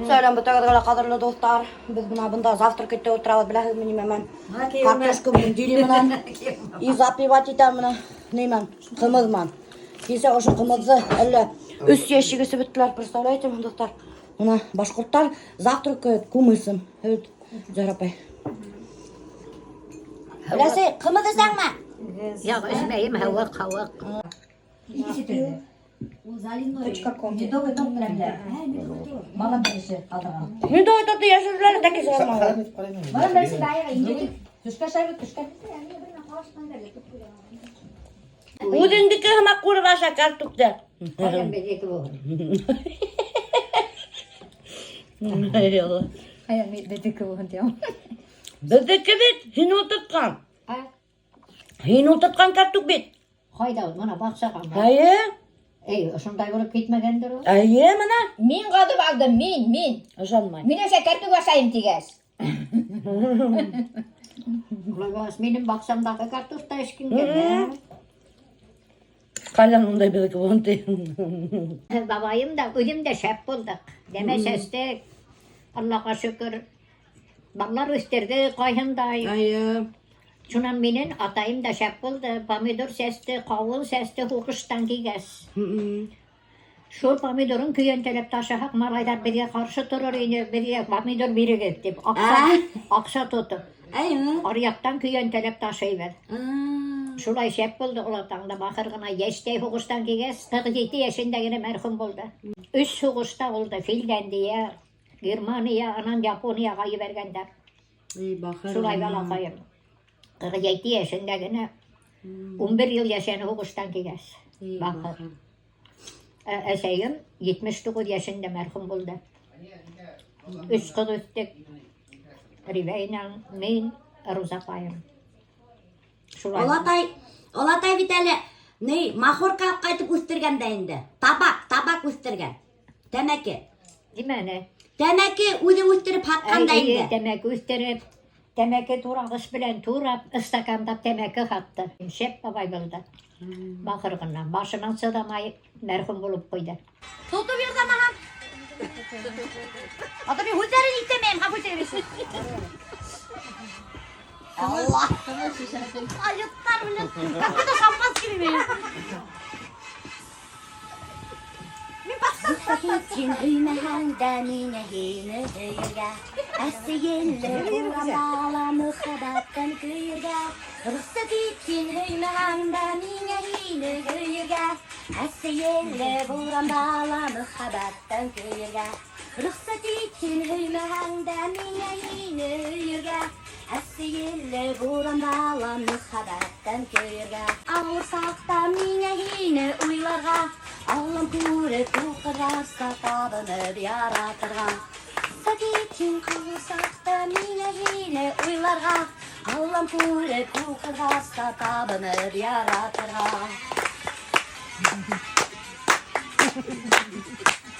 Сәләм бөтәгеҙгә лә, ҡәҙерле дуҫтар. Беҙ бына бында завтрак итеп ултырабыҙ, беләһегеҙме нимә менән? Картошка мундири менән и запивать итәм менә ни менән? Ҡымыҙ менән. Кисә ошо ҡымыҙҙы әллә өс ящик эсеп бөттөләр, представляете, дуҫтар? Бына башҡорттар завтракают кумысом. Һөт, Зөһрә апай. Өләсәй, ҡымыҙ эсәңме? Юҡ, эсмәйем, һыуыҡ, һыуыҡ. Медовый торты йәшерҙеләр, тәки сығармағандар. Үҙеңдеке һымаҡ күреп аша картупты. Ҡайҙан беҙҙеке булһын? Ҡайҙан беҙҙеке булһын тием. Беҙҙеке бит, һин ултыртҡан. Һин ултыртҡан картуп бит. Ҡайҙа ул? Бына баҡсағамы? Эйе. Эй, ошондай булып китмәгәндер ул. Эйе, бына. Мин ҡаҙып алдым, мин, мин. Ышанмай. Мин ошо кәртүк ашайым тигәс. Улай булғас, минең баҡсамдағы картуф та эшкингән. Ҡайҙан ундай беҙҙеке булһын ти. Бабайым да, үҙем дә шәп булдыҡ. Дәмә сәстек. Аллаға шөкөр. Балалар үҫтерҙе, ҡайһындай. Эйе. Шунан минең атайым да шәп булды. Помидор сәсте, ҡауын сәсте һуғыштан килгәс. Шул помидорын көйәнтәләп ташыһаҡ, малайҙар беҙгә ҡаршы торор ине, беҙгә помидор бирегеҙ тип, аҡса, аҡса тотоп. Эйе. Аръяҡтан көйәнтәләп ташыйбыҙ. Шулай шәп булды олатаң да, бахыр ғына йәштәй һуғыштан килгәс, 47 йәшендә генә мәрхүм булды. Өс һуғышта булды, Финляндия, Германия, анан Японияға ебәргәндәр. Эй, бахыр. Шулай балаҡайым. 47 йәшендә генә 11 йыл йәшәне һуғыштан килгәс. Бахыр. Ә әсәйем 79 йәшендә мәрхүм булды. Өс ҡыҙ үҫтек. Ривәйнә, мин, Руза апайым. Шулай. Олатай, олатай бит әле ни, махорка алып ҡайтып үҫтергән дә инде. Табак, табак үҫтергән. Тәмәке. Нимәне? Тәмәке үҙе үҫтереп һатҡан да Әй, инде. Тәмәке үҫтереп, тәмәке турағыс белән турап, стакандап тәмәке һатты. Шәп бабай булды. Бахыр ғына. Башынан сыҙамай мәрхүм булып ҡуйҙы. Тотоп йырҙамаһам. А то мин һүҙҙәрен ишетмәйем, ғәфү итегеҙ. Алла. Айыттар, блин. Какой-то шампанский бирәйем. Һин һөймәһәң дә мине һине һөйөргә, Әсе елле буранда ла мөхәббәттән көйөргә. Рөхсәт ит һин һөймәһәң дә мине һине һөйөргә, Әсе елле буранда ла мөхәббәттән көйөргә. Рөхсәт ит һин һөймәһәң дә мине һине һөйөргә, Әсе елле буранда ла мөхәббәттән көйөргә. Ауыр саҡта миңә һине уйларға, Аллам күреп уҡырҙарса табынып яратырға. Рөхсәт ит һин ауыр саҡта миңә һине уйларға, Аллам күреп уҡырҙарса табынып яратырға.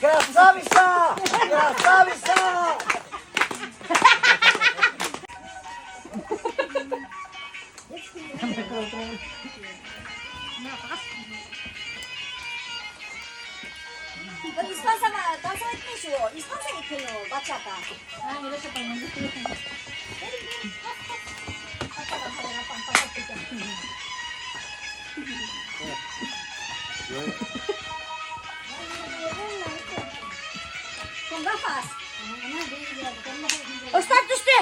Красавица! Красавица! Испанса танцевать итмәй шул, испанса итмәй ул, бачата. Con gafas. Остап төштө.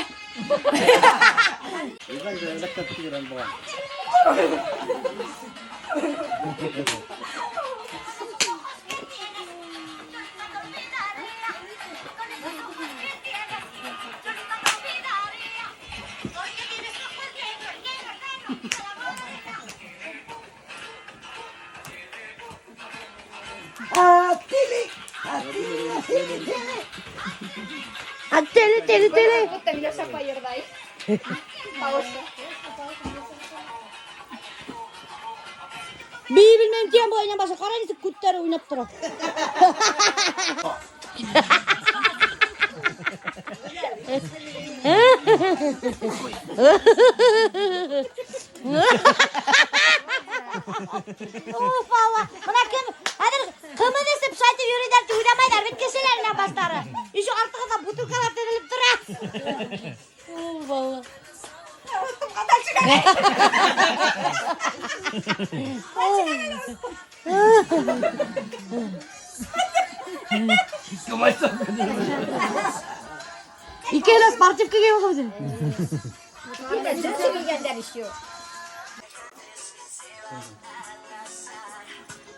Atili! Atili, atili, atili! Tele, tele, tele. Будто Миләүшә апай йырлай. Тауышы. Бейей белмәйем тигән була башы. Ҡара нисек күттәре уйнап тора. Уф, Алла. Бына кем, хәҙер ҡымыҙ эсеп шайтып йөрөйҙәр тип уйламайҙар бит кешеләр менән баштары. Еще артығыҙҙа бутылкалар теҙелеп тора. Уф, Алла. Ике эле спортивка кейеп алған. Джинсы кейгәндәр еще.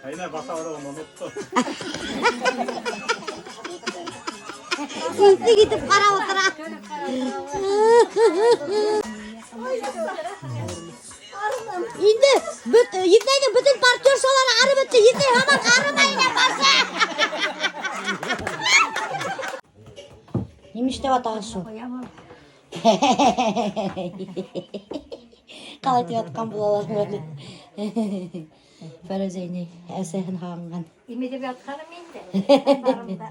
Aynen basa orada unuttu. Иҫе китеп ҡарап ултыра. Инде бөт еҙнәйҙең бөтөн партнершалары арып бөттө. Еҙнәй һаман арымай ине барса. Нимә эшләп ятаһың шул? Ҡалай тип ятҡан булалар әле. Фәрүзә инәй әсәһен һағынған. Имеҙеп ятҡаным инде. Барымда.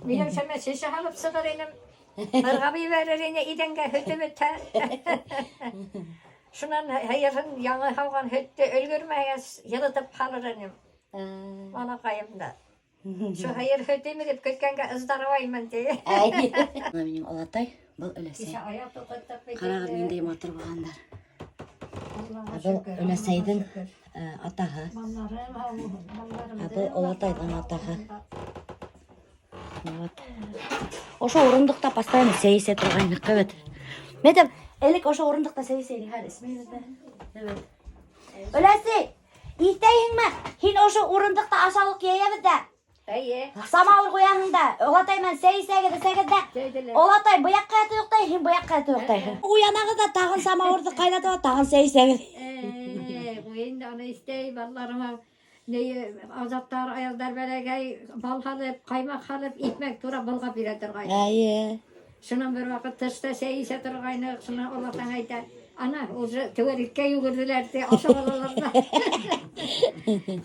Миләүшәмә шешә һалып сығыр инем. Ырғап ебәрер ине иҙәнгә һөтө бөтһә. Шунан һыйырын яңы һауған һөттө өлгөрмәгәс йылытып һалыр инем. Балаҡайым да. Шул һыйыр һөтө имеҙеп көткәнгә ыздороваймын ти. Бына минең олатай, был өләсәй. Кисә аяҡ туҡытып бит Ҡарағыҙ, инде. ниндәй матур булғандар. Аллаға Ә был шөкөр, өләсәйҙең Аллаға шөкөр. Атаһы. Балаларым һау булһын, балаларымды Ә был олатайҙың атаһы. Аллаға. Вот. Ошо урындыҡта постоянно сәй эсә торғайныҡ, бит. Мин әйтәм, элек ошо урындыҡта сәй эсә инек, хәҙер эсмәйбеҙ ҙә. Evet. Өләсәй, иҫтәйһеңме? Һин ошо урындыҡта ашаулыҡ йәйәбеҙ ҙә. Эйе. Самауыр ҡуяһың да, олатай менән сәй эсәгеҙ, эсәгеҙ ҙә. Сәйҙе лә. Олатай был яҡҡа ятып йоҡлай, һин был яҡҡа ятып йоҡлайһың. Уянағыҙ ҙа тағын самауырҙы ҡайнатып, тағын сәй эсәгеҙ. Эй, инде аны иҫтәй, балаларыма ни азаптар, аяздар бәләкәй бал һалып, ҡаймаҡ һалып, икмәк тура болғап бирә торғайны. Эйе. Шунан бер ваҡыт тышта сәй эсә торғайныҡ, шунан олатаң әйтә: "Ана, уже түгәрәккә йүгерҙеләр", ти, ашап алалар ҙа.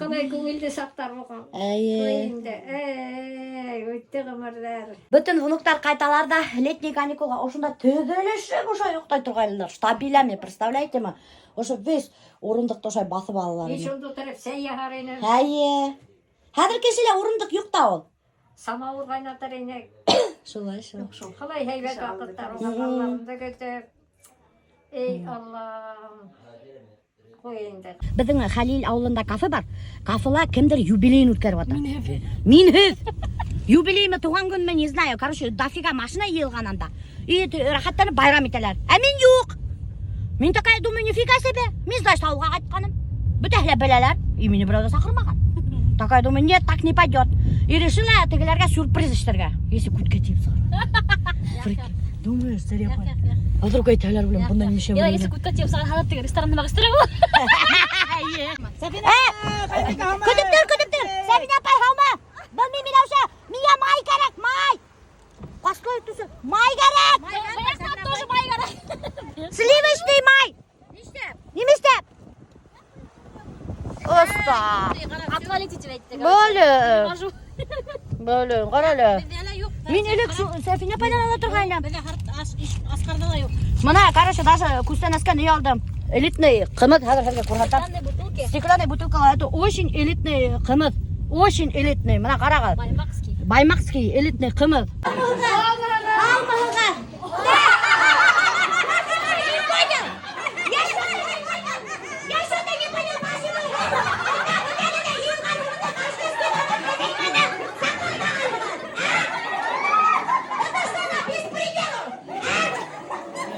Ҡалай күңелле саҡтар булған. Эйе. Инде, эй, үтте ғүмерҙәр. Бөтөн внуктар ҡайталар ҙа летний каникулға ошонда теҙелешеп ошо йоҡлай торғайнылар. Штабелями, представляете ме? Ошо весь урындыҡты ошолай баҫып алалар Мин ине. шунда ултырып сәй яһар инем. Эйе. Хәҙер кешелә урындыҡ юҡ та ул. Самауыр ҡайнатыр инек. Шулай, шулай. Шул ҡалай һәйбәт ваҡыттар, уға балаларымды көтөп. Эй, Аллам. Ҡуй инде. Беҙҙең Хәлил ауылында кафе бар. Кафела кемдер юбилейын үткәреп ята. Минһеҙ. Юбилейме, тыуған көнмө, не знаю. Короче, дофига машина йыйылған анда. И рәхәтләнеп байрам итәләр. Ә мин юҡ. Мин такая думаю, нифига себе. Мин, значит, ауылға ҡайтҡаным. Бөтәһе лә беләләр. И мине берәү ҙә саҡырмаған. Такая думаю, нет, так не пойдет. И решила тегеләргә сюрприз эшләргә. Если күткә тейеп сығыр. Думаешь, Сәрия апай? А вдруг әйтәләр белән, бында нимә Я, если күткә тейеп сығар, һалып теге ресторанны магистр була. Көтөп тор, көтөп тор. Сәбинә апай, һаумы? Был мин Миләүшә. Миңә май кәрәк, май. Ҡасҡы төҫө. Май кәрәк. Баяҡтан тоже май кәрәк. Сливочный май. Нишләп? Нимә эшләп? Оста. Отвалить итеп әйтте. Бөле. Мажу. Бөле, ҡара әле. Беҙҙә лә юҡ. Мин элек шул Сәфинә апайҙан ала торғайным. Беҙҙә Асҡарҙа ла юҡ. Бына, короче, даже күстәнәскә ни алдым. Элитный ҡымыҙ хәҙер һеҙгә күрһәтәм. Стеклянные бутылки. Стеклянный бутылкалар, это очень элитный ҡымыҙ. Очень элитный. Бына ҡарағыҙ. Баймакский. Баймакский элитный ҡымыҙ. Алмағыҙ. Не понял. Я что-то не понял. Я что-то не понял. Это что за беспредел?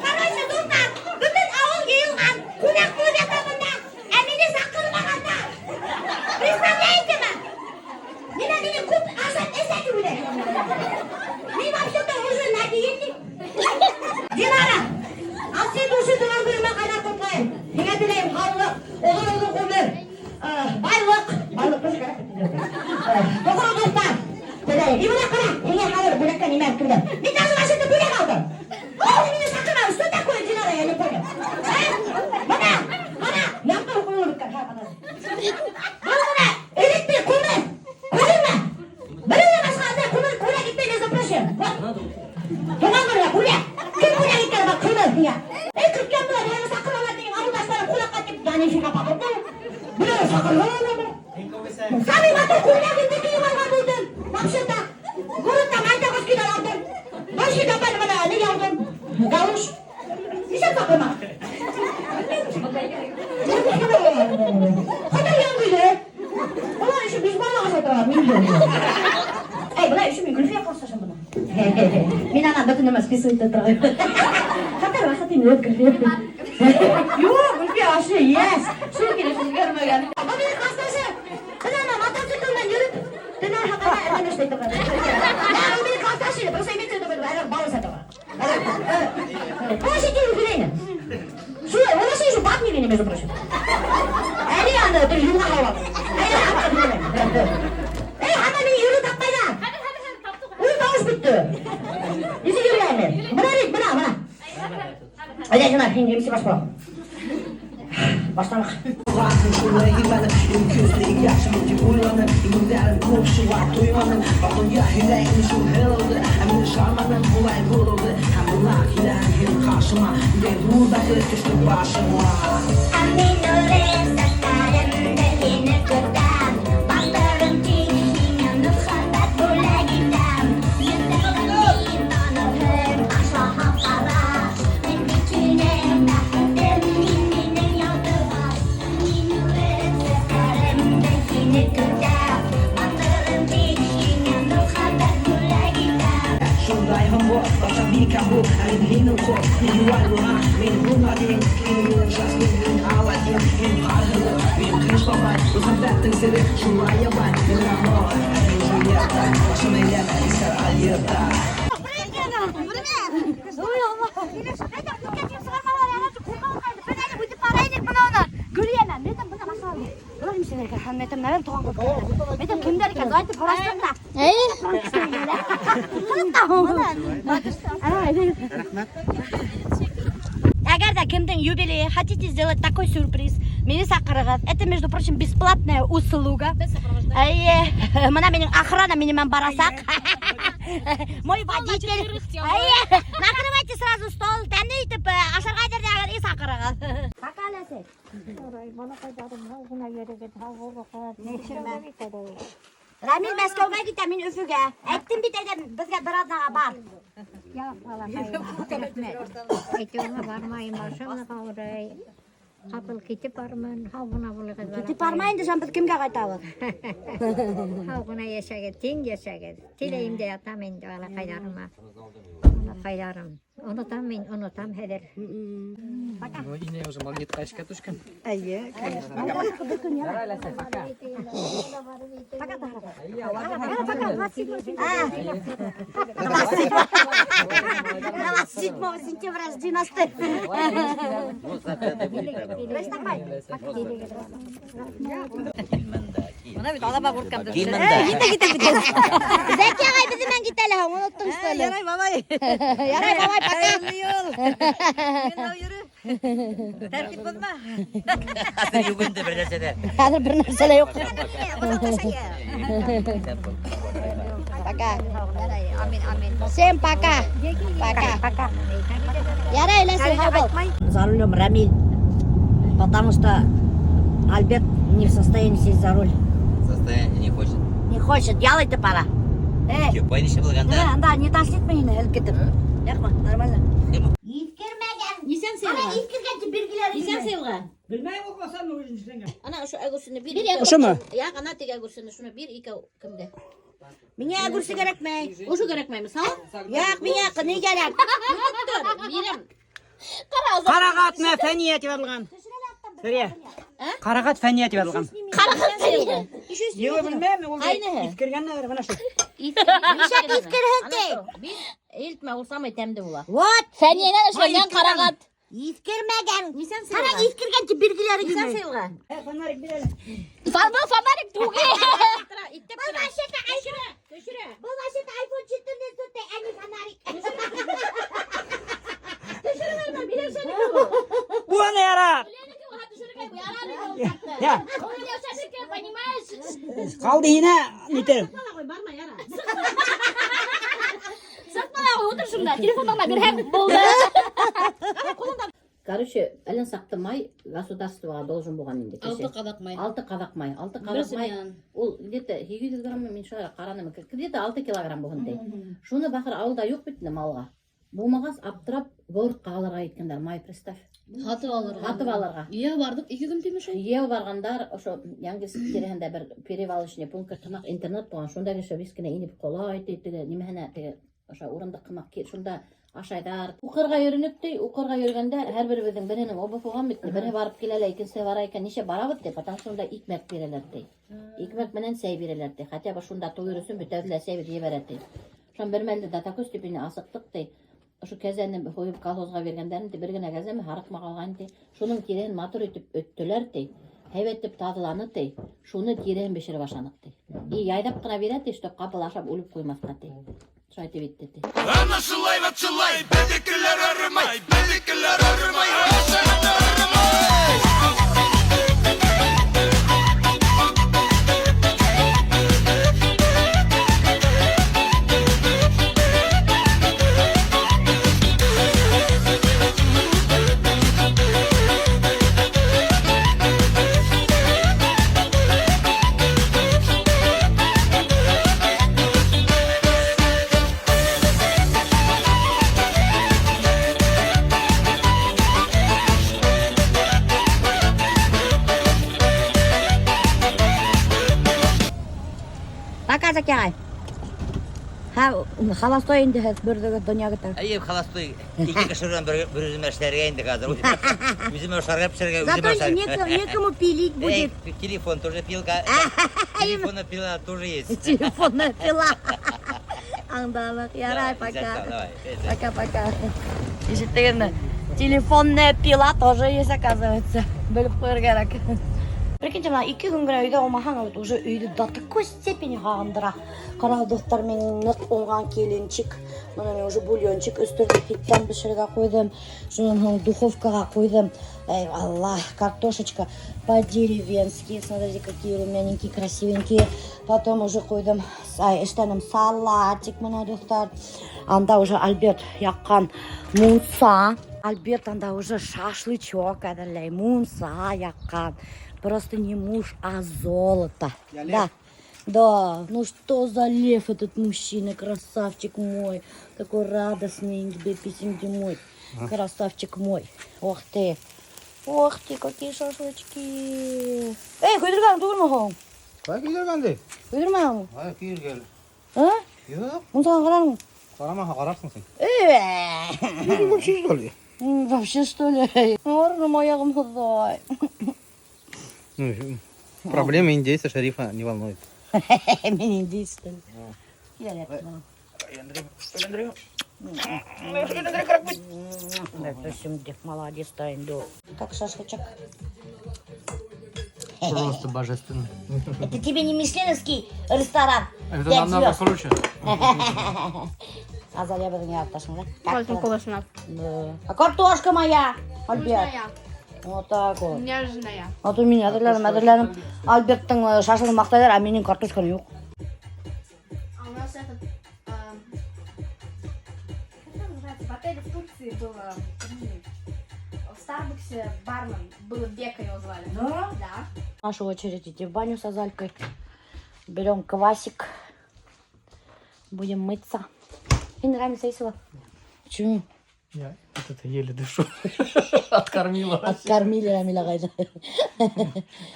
Короче, дуҫтар, бөтөн ауыл йыйылған, ҡунаҡ булып ята бында, ә мине саҡырмағандар. Представляете ме? Нимә мине күп ашап эсә тип уйлай. Мин вообще-то уже на диете. Динара, от всей души тыуған көнөңә ҡайнар ҡотлайым. Һиңә теләйем һаулыҡ, оҙон-оҙон ғүмер, байлыҡ, байлыҡ тоже кәрәк. Тоғро дуҫтар теләйем. И бына ҡара, һиңә хәҙер бүләккә нимә алып килдем. Мин даже вообще-то бүләк алдым. Ой, мине саҡырмаған. Что такое, Динара, я не понял. Ә? Бына, бына, яҡты ҡуйылып бөткән. Һә, бына. Был бына элитный ҡымыҙ. Күрҙеңме? Берәү ҙә башҡа андай ҡымыҙ бүләк итмәй, между прочим. Вот. Тыуған көнгә бүләк. Кем бүләк иткән был ҡымыҙ һиңә? Эй, көткән була, мине саҡыралар тигән ауылдаштарым ҡунаҡҡа тип, да нифига подобного. Берәү Саҡырған. Самый матур күлдәгемде кейеп алған булдым. Вообще-то, городтан Айта алдым. Дольче Габбана бына ни алдым. Галуш. Нишләп саҡырма? Ҡайҙа яңғыҙы? Улар еще бишбармаҡ ашай торған, мин юҡ. Эй, бына еще мин Гөлфиә классташым бына. Мин ана бөтөн нәмә списывать итеп торған. Хәтәр ваҡыт инде Гөлфиә. Юҡ, Гөлфиә вообще yes. Шул килеш үҙгәрмәгән. Был минең классташым. Бына ана мотоцикл менән йөрөп, төнәр хаҡына әллә эшләй торған. Я, ул минең классташым, просто имеется в виду, әле балл торған. Вообще юбилейный. Шулай, ул вообще еще бабник ине, между прочим. Әле аны бер юлға һалып. Әле һаман белмәйем. Эй, һаман мине йөрөү тапмайҙар. Ул тауыш бөттө. Нисек йөрөйәм мин? Бына бит, бына, бына. Әйҙә, бына, һин MC баш була. Башланыҡ. Мин үреп һине көтәм. Батырым тик һиңә мөхәббәт бүләк итәм. Йөҙҙәрем мин танырһың, аша ҡара. Мин бит һинең бәхетем, һин минең ялтырғас. Мин үреп сәфәремдә һине көтәм. Батырым тик һиңә мөхәббәт бүләк итәм. Ой, Алла. Әйҙә, күккә тип сығармалар, яратып ҡурҡалыҡ инде. Беҙ әле үтеп бара инек бына уны. Гөлйәмә, мин әйтәм, бына машина. Былар нимәсәләр икән? Һәм әйтәм, наверное, туған күп. Мин әйтәм, кемдәр икән? Айтып һораштыҡ та. Эй. Ҡыҙыҡ та. Рәхмәт. Әгәр ҙә кемдең юбилейы, хотите сделать такой сюрприз, мине саҡырығыҙ. Это, между прочим, бесплатная услуга. Эйе, бына минең охрана минең менән барасаҡ. Мой водитель. Эйе, накрывайте сразу стол, тәмле итеп ашарға әҙерләгеҙ и саҡырығыҙ. Пока, Ләсәй. Рамил Мәскәүгә китә, мин Өфөгә. Әйттем бит әйҙә, беҙгә бер аҙнаға бар. Әйтеүеңә бармайым, башым ауырый. Ҡапыл китеп бармын, һау ғына булығыҙ. Китеп барма инде, беҙ кемгә ҡайтабыҙ? Һау ғына йәшәгеҙ, тиң йәшәгеҙ. Теләйем дә ятам инде балаҡайҙарыма. Балаҡайҙарым. Онотам мин, онотам хәҙер. Пока. Ну, инә уже магнитҡа эшкә төшкән. Эйе, конечно. Пока, Тахара. 27 сентября жди нас ты. Бына бит алама курткамды. Һин дә китә бит. Зәки ағай беҙ менән китә әле, оноттоң что ли? Ярай, бабай. Ярай, бабай, пока. Хәйерле юл. Һин йөрө. Тәртип боҙма. Хәҙер юҡ инде бер нәрсә лә. Хәҙер бер нәрсә лә юҡ. Пока. Амин, амин. Всем пока. Пока. Пока. Ярай, Ләсәй, һау бул. За рулем Рамиль, потому что Альберт не в состоянии сесть за руль. Состояние не хочет. Не хочет, ял итеп бара. Эй, Кепай нисә булғанда? да, да, не тошнит мине һелкетеп китеп. Яҡмы, нормально. Иҫкермәгән. Нисән Ана сыйылған? иҫкергән тип билгеләр. Нисән сыйылған? Белмәйем ул ҡасан үҙе эшләнгән. Ана ошо огурсыны бир. Ошомо? Яҡ, ана теге огурсыны шуны бир икәү кемгә? Миңә огурсы кәрәкмәй. Ошо кәрәкмәйме? Сал. Яҡ, миңә ни кәрәк? Тор, бирәм. Ҡарағат менән Фәниә тип яҙылған. Сәрия. Ҡарағат Фәниә тип яҙылған. Ҡарағат сыйылған. Юҡ, белмәйем, ул Ҡайныһы? иҫкергәнләр бына шул. Нишләп иҫкерһен ти? Бир илтмә, ул самый тәмле була. Вот, Фәниәнән эшләнгән ҡарағат. иҫкермәгән. Нисән Ҡара сыйылған? иҫкергән тип билгеләре Нисән килмәй. сыйылған? Фонарик бир әле. Был фонарик түгел. Был вообще-то iPhone. Был вообще-то iPhone 14, а не фонарик. Быны ярар. Я, ҡалды һиңә нитер. Сыртмана ултыр шунда, телефоныңа бирһәң булды. Короче, әллә саҡты май государствоға должен булған инде кеше. Алты ҡаҙаҡ май. Алты ҡаҙаҡ май. Алты Бер ҡаҙаҡ май. семьянан. Ул где-то 800 грамм мин шулай ҡараным. Где-то 6 килограмм булһын ти. Шуны бахыр ауылда юҡ бит инде малға. Булмағас аптырап городҡа алырға киткәндәр май, представь. Һатып алырға. Һатып алырға. Йә барҙыҡ, ике көн тиме шул. Йәү барғандар, ошо Яңгиз тирәһендә бер перевалочный пункт һымаҡ интернат булған. Шунда кеше вис кенә инеп ҡолай ти, теге нимәһенә теге ошо урындыҡ һымаҡ шунда ашайҙар. Уҡырға йөрөнөк ти, уҡырға йөрөгәндә һәр беребеҙҙең береһенең обувь булған бит. Береһе барып килә лә, икенсеһе бара икән, нисә барабыҙ ти, потому что унда икмәк бирәләр ти. Икмәк менән сәй бирәләр ти. Хотя бы шунда туйыр өсөн бөтәбеҙ лә сәй ебәрә ти. Шунан бер мәлде до такой степени асыҡтыҡ ти. Ошо кәзәне һуйып колхозға биргәндәрен ти, бер генә кәзәме һарыҡмы ҡалған ти. Шуның тиреһен матур итеп өттөләр ти. Һәйбәт итеп таҙаланы ти. Шуны тиреһен бешереп ашаныҡ ти. И яйҙап ҡына бирә ти, чтоб ҡапыл ашап үлеп ҡуймаҫҡа ти. Шулай итеп итте ти. Ана шулай ват шулай, беҙҙекеләр арымай, беҙҙекеләр арымай, ашаған арымай. Пока, Закирай. Ха, холостой инде һеҙ бер донъя көтә. Әйе, холостой. Ике кеше белән бер бер үземә эшләргә инде хәҙер. Үземә ашарга пешерергә, Зато үземә ашарга. некому пилить будет. Эй, телефон тоже пилка. Телефона пила тоже есть. Телефонная пила. Аңдалыҡ. Ярай, Давай, пока. Давай. Пока-пока. Ишеттегеҙме? Телефонная пила тоже есть, оказывается. Белеп ҡуйыр кәрәк. Прикиньте, бына ике көн генә өйҙә булмаһаң, вот уже өйҙө до такой степени һағындыра. Ҡара, дуҫтар, мин ныҡ уңған киленчик. Бына мин уже бульончик өҫтөрҙөм, иттән бешерергә ҡуйҙым. Шунан һуң духовкаға ҡуйҙым. Эй, Аллах, картошечка по-деревенски. Смотрите, какие румяненькие, красивенькие. Потом уже ҡуйҙым, ай, эшләнем салатик бына, дуҫтар. Анда уже Альберт яҡҡан мунса. Альберт анда уже шашлычок әҙерләй, мунса яҡҡан. Просто не муж, а золото. Я Да. лев. Да, ну что за лев этот мужчина, красавчик мой. Такой радостный, беписим мой. Красавчик мой. Ох ты. Ох ты, какие шашлычки. Эй, көйҙөргән түгелме һуң? Ҡайҙа көйҙөргән ти? Көйҙөрмәнеңме? Ҡайҙа көйҙөргән? А? Юҡ, Мунсанан ҡараныңмы? ҡарамаһа ҡарарһың һин. Э. Вообще что ли? Вообще что ли? Орным аяғым һыҙлай. Ну, проблемы индейца шерифа не волнует. Мин индейец, что ли? Кил әле. Молодец, та инде. Как шашлычок? Просто божественно. Это тебе не мишленовский ресторан. Это Пять намного звезд. круче. Азалия беҙҙең яҡташың, да? Пальцем колосна. Да. А картошка моя, Альберт. Вот так вот. Нежная. А то мин әҙерләнем, әҙерләнем. Альберттың шашлығын маҡтайҙар, а минең картошканы юҡ. А у нас этот... Как он называется? В отеле в Турции было... В Старбаксе бармен был Бека его звали. Да? Да. Наша очередь идти в баню с Азалькой. Берем квасик. Будем мыться. И нравится Исила? Почему? Я вот это еле дышу. Откормила. Откормили Рамиля ағайҙы.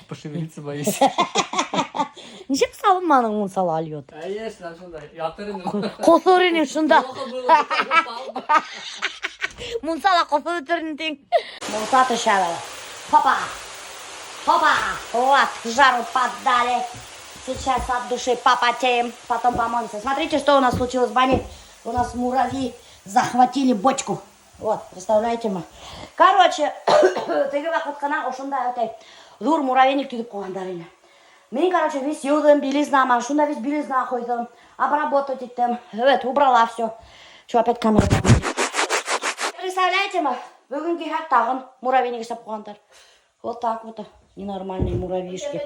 Пошевелиться боюсь. Нисек салынманың мунсала Альберт? Конечно, шунда. Ятыр инем. Ҡоҫор инең шунда. Плохо было, упал. Мунсала ҡоҫоп бөтөр инең тиң. Мунса төшә. Хопа! Хопа! Вот, жару поддали. Сейчас от души попотеем, потом помоемся. Смотрите, что у нас случилось в бане. У нас муравьи захватили бочку. Вот, представляете мы. Короче, теге ваҡыт ҡына ошонда өтәй ҙур муравейник төҙөп ҡуйғандар ине. Мин, короче, весь йыуҙым, белизна, шунда весь белизна ҡуйҙым, обработать иттем. Evet, убрала все. Че, опять камера? Представляете мы? Бөгөн килһәк тағын муравейник эшләп ҡуйғандар. Вот так вот. Ненормальные муравьишки.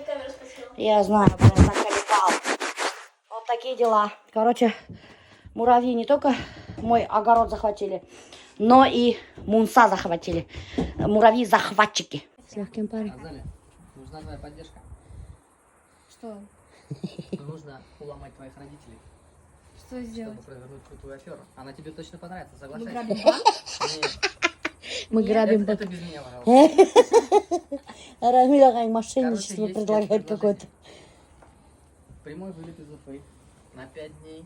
Я знаю, прям заколебал. Вот такие дела. Короче, муравьи не только мой огород захватили, но и мунса захватили. Муравьи-захватчики. С легким паром. Азалия, нужна твоя поддержка. Что? Нужно уломать твоих родителей, Что сделать? чтобы провернуть крутую аферу. Она тебе точно понравится, Мы соглашайся. грабим банк? Нет, Мы грабим это без меня, пожалуйста. Рамиль ағай мошенничество Короче, есть предлагает предложение. какое-то. Прямой вылет из Уфы на 5 дней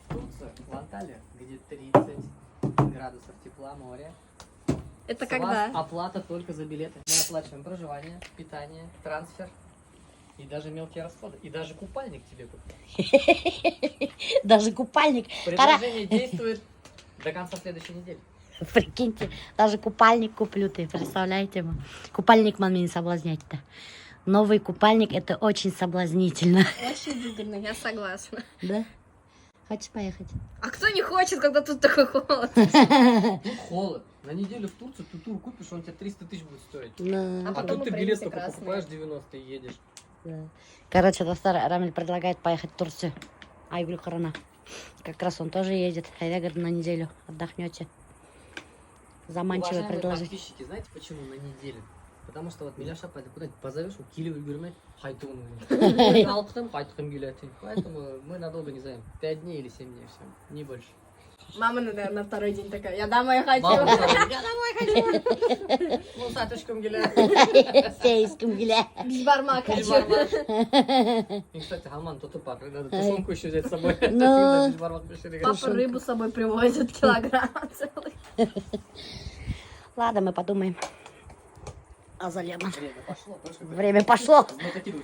в Турцию, в Анталию, где 30 градусов тепла, море. Это С вас когда? оплата только за билеты. Мы оплачиваем проживание, питание, трансфер и даже мелкие расходы. И даже купальник тебе купят. Даже купальник. Ҡара, Предложение действует до конца следующей недели. Прикиньте, даже купальник куплю ты, представляете? Купальник менән мине соблазнять-то. Новый купальник — это очень соблазнительно. Очень выгодно, я согласна. Да? Хочешь поехать? А кто не хочет, когда тут такой холод? Тут холод. На неделю в Турцию ты тур купишь, он тебе 300 тысяч будет стоить. Да. А А потом тут мы ты билет пройдемся только красные. покупаешь 90 и едешь. Да. Короче, дуҫтар, Рамиль предлагает поехать в Турцию. Айгуль ҡарана. Как раз он тоже едет. А я говорю, на неделю отдохнете. Заманчивое Уважаемые предложение. подписчики, знаете почему на неделю? Потому что вот Миляша апай куда-нибудь позовешь, ул килеп өлгөрмәй, ҡайтыуын Ҡалҡтым, ҡайтҡым килә. Поэтому мы надолго не знаем. 5 дней или 7 дней, все, не больше. Мама, наверное, на второй день такая: «Я домой хочу». Мама сказала: «Я домой хочу. Мунса төшкөм килә». Сейескем килә. Бишбармак хочу. Бишбармак. И, кстати, һаман тотоп бар. Надо тушенку еще взять с собой. Ну. Всегда бишбармак бешергә. Папа рыбу с собой привозит, килограмм целый. Ладно, мы подумаем. Азалия. Время пошло. Время пошло. Знатоки.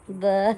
Да.